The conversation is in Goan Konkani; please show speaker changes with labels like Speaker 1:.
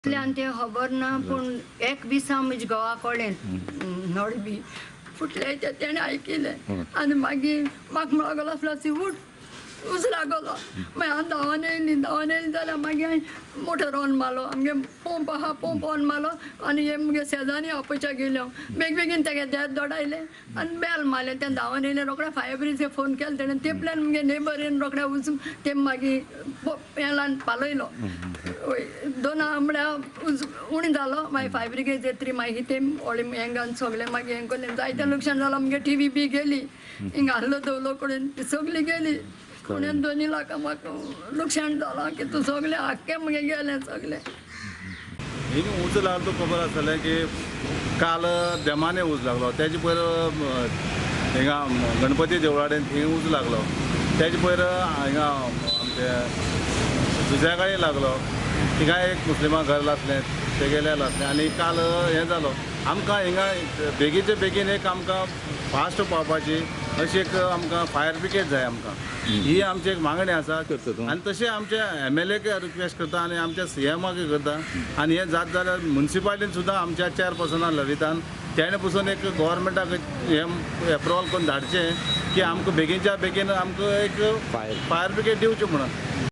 Speaker 1: इतल्यान तें खबर ना, पूण एक दिसा म्हज्या घोवा कडेन नळ बी फुटले ते तेणें आयकिलें आनी मागीर म्हाका म्हणूंक लागलो, फ्लासी उठ, उज लागलो. मागीर हांव धांवन येयली, धांवन येयली जाल्यार मागीर हांवें मोटर ऑन मारलो, आमगे पंप आहा पंप ऑन मारलो आनी हे मुगे शेजारी आपोवच्या गेलो. बेगीन बेगीन तेगे देत दोडायलें आनी बेल मारलें. तें धांवन येयलें रोखडें फायर ब्रिगेडीक फोन केलो तेणें. ते प्ल्यान मुगे नेबर येवन रोखडें उज ते मागीर हें लावन पालयलो. दोन म्हळ्यार उज उणें जालो. मागीर फायर ब्रिगेड येतरी मागीर ते व्हडलें हें घालून सगळें मागीर हें केलें. जायतें लुकसाण जालां. मुगे टिवी बी गेली, हिंगा आहलो दवलो कडेन ती सगळी गेली. पुणून 2 लाखां म्हाका लुकसाण जालां की तूं सगळें आख्खें मुगे गेलें सगळें.
Speaker 2: हिंग उजो लागलो तो खबर आसतलें की काल देमाने उजो लागलो, तेजे पयर हिंगा गणपती देवळा कडेन थंय उजो लागलो, तेजे पयर हिंगा आमचे जुज्याकाळी लागलो, थिंगा एक मुस्लिमा घर लागलें तेगेलें लागलें आनी काल हें जालो. आमकां हिंगा बेगीचे बेगीन एक आमकां फास्ट पावपाची अशी एक आमकां फायर ब्रिगेड जाय आमकां, ही आमची एक मागणी आसा. आनी तशें आमचे MLA request करता आनी आमच्या CMाक करता. आनी हें जात जाल्यार मुन्सिपालिटीन सुद्दां आमच्या चेअरपर्सना ललितान तेणें पसून एक गव्हर्मेंटाक हें एप्रुवल करून धाडचें की आमकां बेगीनच्या बेगीन आमकां एक फायर ब्रिगेड दिवचें म्हणून.